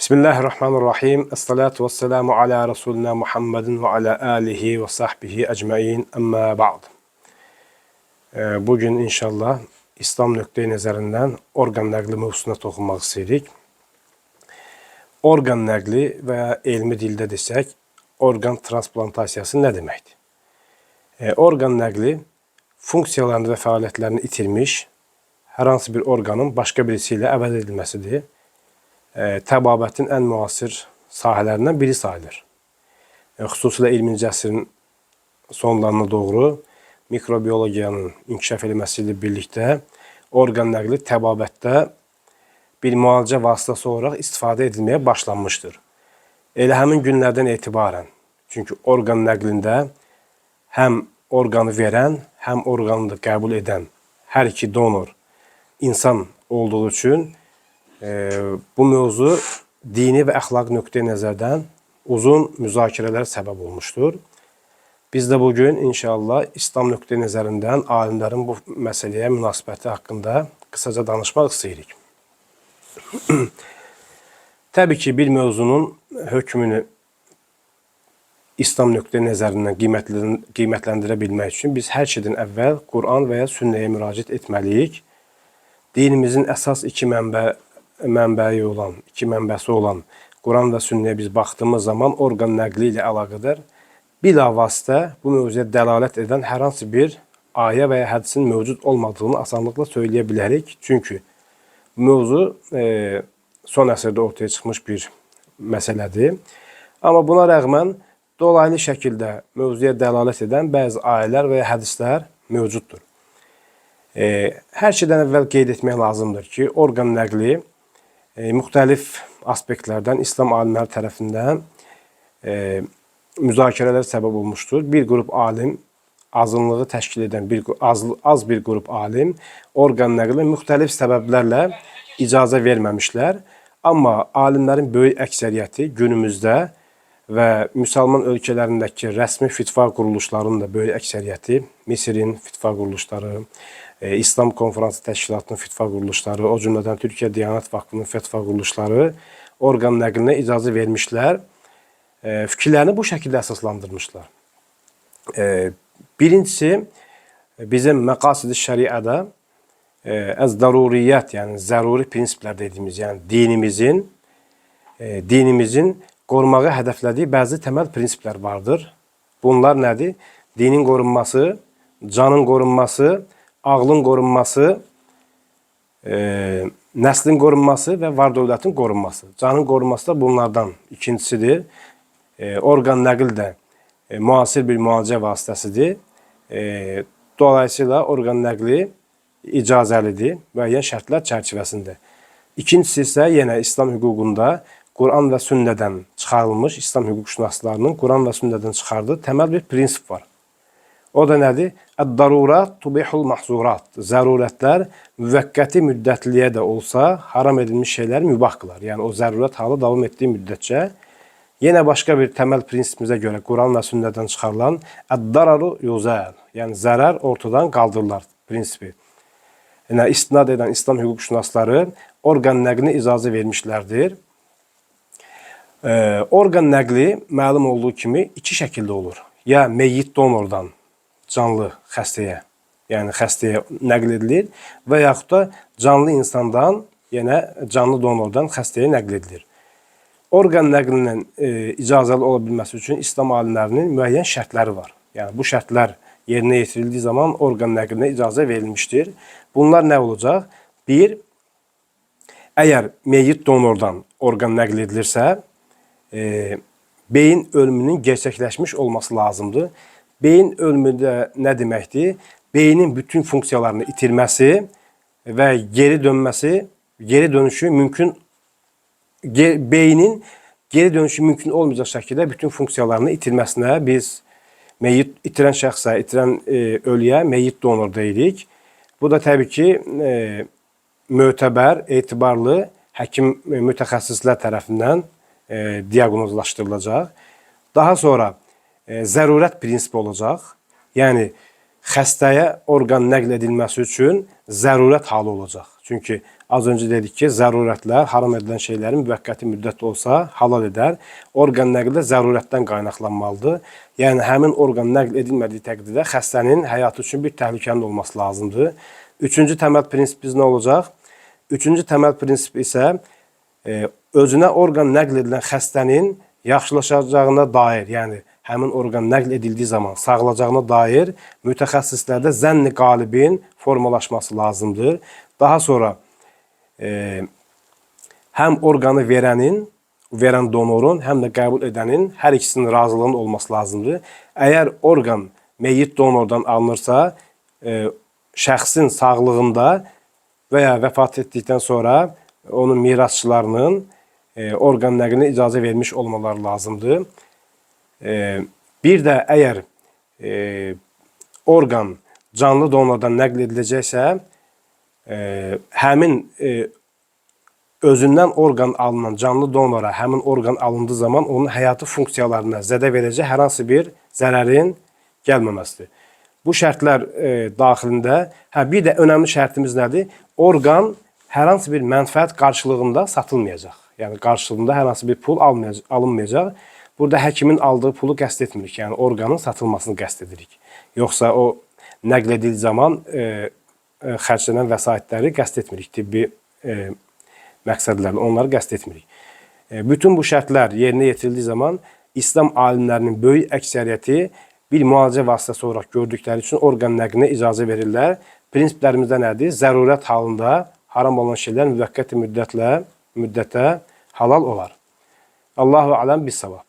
Bismillahirrahmanirrahim. Esselatu vesselamu ala Resulina Muhammedin ve ala alihi ve sahbihi ecmain. Amma ba'd. Bugün inşallah İslam nöqteyi nəzərindən orqan nəqli mövzusuna toxunmaq istəyirik. Orqan nəqli və ya elmi dildə desək, orqan transplantasiyası nə deməkdir? Orqan nəqli funksiyalarını və fəaliyyətlərini itirmiş hər hansı bir orqanın başqa birisi ilə əvəz edilməsidir. Təbabətin ən müasir sahələrindən biri sayılır. Xüsusilə 20-ci əsrin sonlarına doğru mikrobiologiyanın inkişaf eləməsi ilə birlikdə orqan nəqli təbabətdə bir müalicə vasitəsi olaraq istifadə edilməyə başlanmışdır. Elə həmin günlərdən etibarən, çünki orqan nəqlində həm orqanı verən, həm orqanı da qəbul edən hər iki donor insan olduğu üçün bu mövzu dini və əxlaqi nöqteyi nəzərdən uzun müzakirələrə səbəb olmuşdur. Biz də bugün inşallah İslam nöqteyi nəzərindən alimlərin bu məsələyə münasibəti haqqında qısaca danışmaq istəyirik. Təbii ki, bir mövzunun hökmünü İslam nöqteyi nəzərindən qiymətləndirə bilmək üçün biz hər şeydən əvvəl Quran və ya sünnəyə müraciət etməliyik. Dinimizin əsas iki mənbəyi olan, iki mənbəsi olan Quran və sünnəyə biz baxdığımız zaman orqan nəqli ilə əlaqədar bilavasitə bu mövzuya dəlalət edən hər hansı bir ayə və ya hədisin mövcud olmadığını asanlıqla söyləyə bilərik. Çünki bu mövzu son əsrdə ortaya çıxmış bir məsələdir. Amma buna rəğmən dolaylı şəkildə mövzuya dəlalət edən bəzi ayələr və ya hədislər mövcuddur. Hər şeydən əvvəl qeyd etmək lazımdır ki, orqan nəqli müxtəlif aspektlərdən İslam alimləri tərəfindən müzakirələr səbəb olmuşdur. Bir qrup alim, azınlığı təşkil edən az bir qrup alim orqan nəqlinə müxtəlif səbəblərlə icazə verməmişlər. Amma alimlərin böyük əksəriyyəti günümüzdə və müsəlman ölkələrindəki rəsmi fitva quruluşlarının da böyük əksəriyyəti, Misirin fitva quruluşları, İslam Konfransı Təşkilatının fitva quruluşları, o cümlədən Türkiyə Diyanət Vakfının fitva quruluşları orqan nəqlinə icazə vermişlər. Fikirlərini bu şəkildə əsaslandırmışlar. Birincisi, bizim məqasid-i şəriədə əz daruriyyət, yəni zəruri prinsiplər dediyimiz, yəni dinimizin qorumağı hədəflədiyi bəzi təməl prinsiplər vardır. Bunlar nədir? Dinin qorunması, canın qorunması, ağlın qorunması, nəslin qorunması və var dövlətin qorunması. Canın qorunması da bunlardan ikincisidir. Orqan nəql də müasir bir müalicə vasitəsidir. Dolayısıyla orqan nəqli icazəlidir müəyyən şərtlər çərçivəsində. İkincisi isə yenə İslam hüququnda Quran və sünnədən çıxarılmış, İslam hüquqşünaslarının Quran və sünnədən çıxardığı təməl bir prinsip var. O da nədir? Əd-darurat tubihul mahzurat. Zərurətlər müvəqqəti müddətliyə də olsa haram edilmiş şeyləri mübah qılar. Yəni o zərurət halı davam etdiyi müddətcə. Yenə başqa bir təməl prinsipimizə görə Quran və sünnədən çıxarılan əd-dararu yuzəl. Yəni zərər ortadan qaldırılar prinsipi. Yəni istinad edən İslam hüquqşünasları orqan nəqlinə icazə vermişlərdir. Orqan nəqli məlum olduğu kimi iki şəkildə olur. Ya meyyit donordan canlı xəstəyə, yəni xəstəyə nəql edilir və yaxud da canlı insandan, yenə canlı donordan xəstəyə nəql edilir. Orqan nəqlinin icazəli ola bilməsi üçün İslam alimlərinin müəyyən şərtləri var. Yəni bu şərtlər yerinə yetirildiyi zaman orqan nəqlinə icazə verilmişdir. Bunlar nə olacaq? Bir, əgər meyyit donordan orqan nəql edilirsə, beyin ölümünün gerçəkləşmiş olması lazımdır. Beyin ölümü də nə deməkdir? Beynin bütün funksiyalarını itirməsi və geri dönməsi, geri dönüşü mümkün, beynin geri dönüşü mümkün olmayacaq şəkildə bütün funksiyalarını itirməsinə biz meyyit itirən şəxsə, itirən ölüyə meyyit donor deyirik. Bu da təbii ki, mötəbər, etibarlı həkim mütəxəssislər tərəfindən diaqnozlaşdırılacaq. Daha sonra zərurət prinsipi olacaq. Yəni xəstəyə orqan nəql edilməsi üçün zərurət halı olacaq. Çünki Az öncə dedik ki, zərurətlər haram edilən şeyləri müvəqqəti müddət olsa halal edər. Orqan nəqli də zərurətdən qaynaqlanmalıdır. Yəni həmin orqan nəql edilmədiyi təqdirdə xəstənin həyatı üçün bir təhlükənin olması lazımdır. Üçüncü təməl prinsipimiz nə olacaq? Üçüncü təməl prinsip isə özünə orqan nəql edilən xəstənin yaxşılaşacağına dair, yəni həmin orqan nəql edildiyi zaman sağalacağına dair mütəxəssislərdə zənn-i qalibin formalaşması lazımdır. Daha sonra həm orqanı verənin, verən donorun, həm də qəbul edənin hər ikisinin razılığının olması lazımdır. Əgər orqan meyyit donordan alınırsa, şəxsin sağlığında və ya vəfat etdikdən sonra onun mirasçılarının orqan nəqlinə icazə vermiş olmaları lazımdır. Bir də əgər orqan canlı donordan nəql ediləcəksə, həmin özündən orqan alınan canlı donora həmin orqan alındığı zaman onun həyati funksiyalarına zədə verəcək hər hansı bir zərərin gəlməməsidir. Bu şərtlər daxilində, bir də önəmli şərtimiz nədir? Orqan hər hansı bir mənfəət qarşılığında satılmayacaq. Yəni qarşılığında hər hansı bir pul alınmayacaq. Burada həkimin aldığı pulu qəsd etmirik. Yəni orqanın satılmasını qəsd edirik. Yoxsa o nəql edildiyi zaman xərclənən vəsaitləri qəsd etmirik. Tibbi məqsədlərlə onları qəsd etmirik. Bütün bu şərtlər yerinə yetirildiyi zaman İslam alimlərinin böyük əksəriyyəti bir müalicə vasitəsi olaraq gördükləri üçün orqan nəqlinə icazə verirlər. Prinsiplərimizdə nədir? Zərurət halında haram olan şeylər müvəqqəti müddətə halal olar. Allahu aləm bis-savab.